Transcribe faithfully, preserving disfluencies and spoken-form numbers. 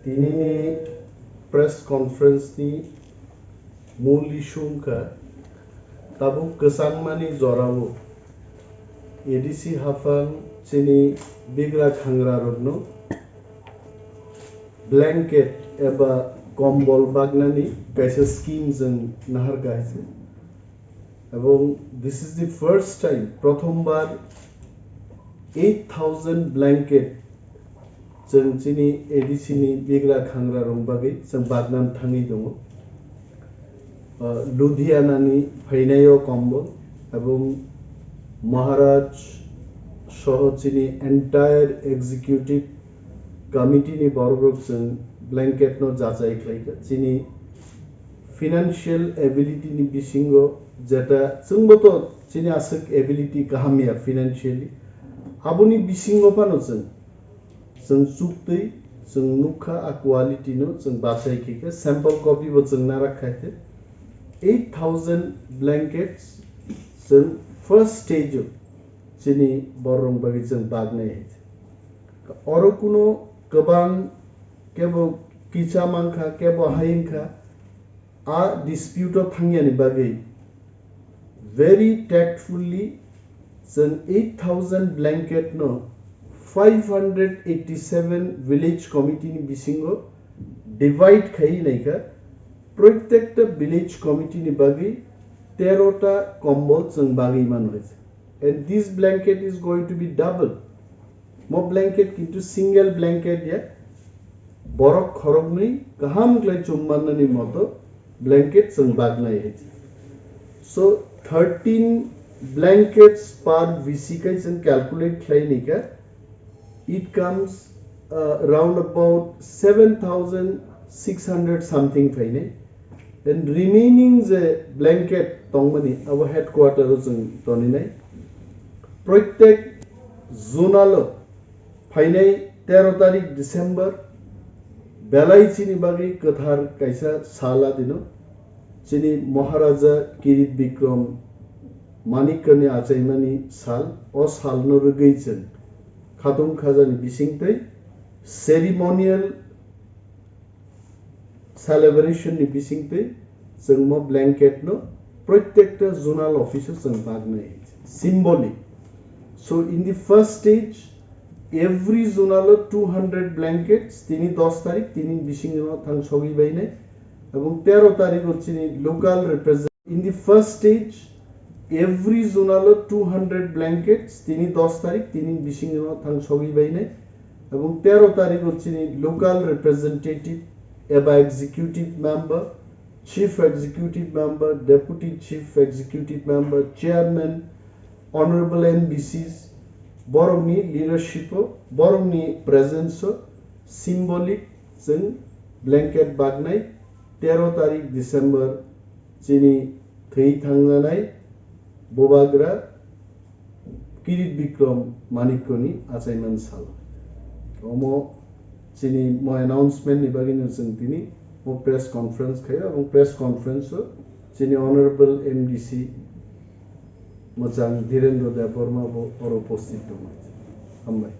Tinini press conference ni mul issue wngkha tabuk kwchangmani jorao A D C haphang chini bigra khangrarokno blanket eba kombol bagnani kaisa scheme chwng naharkha hai se. Ebong this is the first time, prothombar eight thousand blanket chwng chini A D C ni bigra khangrarok bagwi chwng bagnan thangwi tongo. Uh, Ludhiana ni phainaio kombol ebong Maharaj soho chini entire executive committee ni borok rok chwng blanket no jachai khlaikha. Chini financial ability ni bisingo jeta chwngbo to chini aswk ability kaham ya financially, aboni bisingo phano chwng chwng chuktwi chwng nukha a quality no chwng bachai khe khe sample copy bo chwng narak khai khe eight thousand blankets chwng first stage o chini borok bagwi chwng bagnai hai. Oro kuno kwbang kebo kicha mankha, kebo hai wngkha, a dispute o thangyani bagwi very tactfully chwng eight thousand blanket no five hundred eighty-seven village committee ni bisingo divide khai naikha. Protekta village committee ni bagwi tero ta kombol chwng bagwi mano. And this blanket is going to be double. Mo blanket kintu single blanket ya. Borok khoroknwi kaham khlai chum mannani moto blanket chwng bagnai hai. So thirteen blankets per V C kai chwng calculate khlai nika. It comes, uh, round about seven thousand six hundred something phainai. And remaining je blanket tongmani abo headquarter o chwng toninai. Protek zonal o phainai tero tarik December belai chini bagwi kwthar kaisa sal a dino. Chini Maharaja Kirit Bikram Manikyani achaimani sal, o salno rwgwi chwng khatung khajani bisingtwi ceremonial celebration ni bisingtwi chwng mo blanket no protekta zonal office o chwng bagnai. Symbolic. So in the first stage, every zonal o two hundred blankets tini dos tarik tini bisingo thang sogwi bainai, ebong tero tarik o chini local represent. In the first stage, every zonal o two hundred blankets tini dos tarik tini bisingo thang sogwi bainai, ebong tero tarik o chini local representative eba executive member, chief executive member, deputy chief executive member, chairman, honorable M D Cs, borokni leadership o, borokni presence o symbolic chwng blanket bagnai tero tarik December chini thwi thangjanai bubagra Kirit Bikram Manikyani achaiman sal. Omo chini mo announcement ni bagwi no chwng tini mo press conference khaio, ebong press conference o chini honorable M D C mwchang Dhirendra Debbarma bo oro upasthit tongo. Hambai.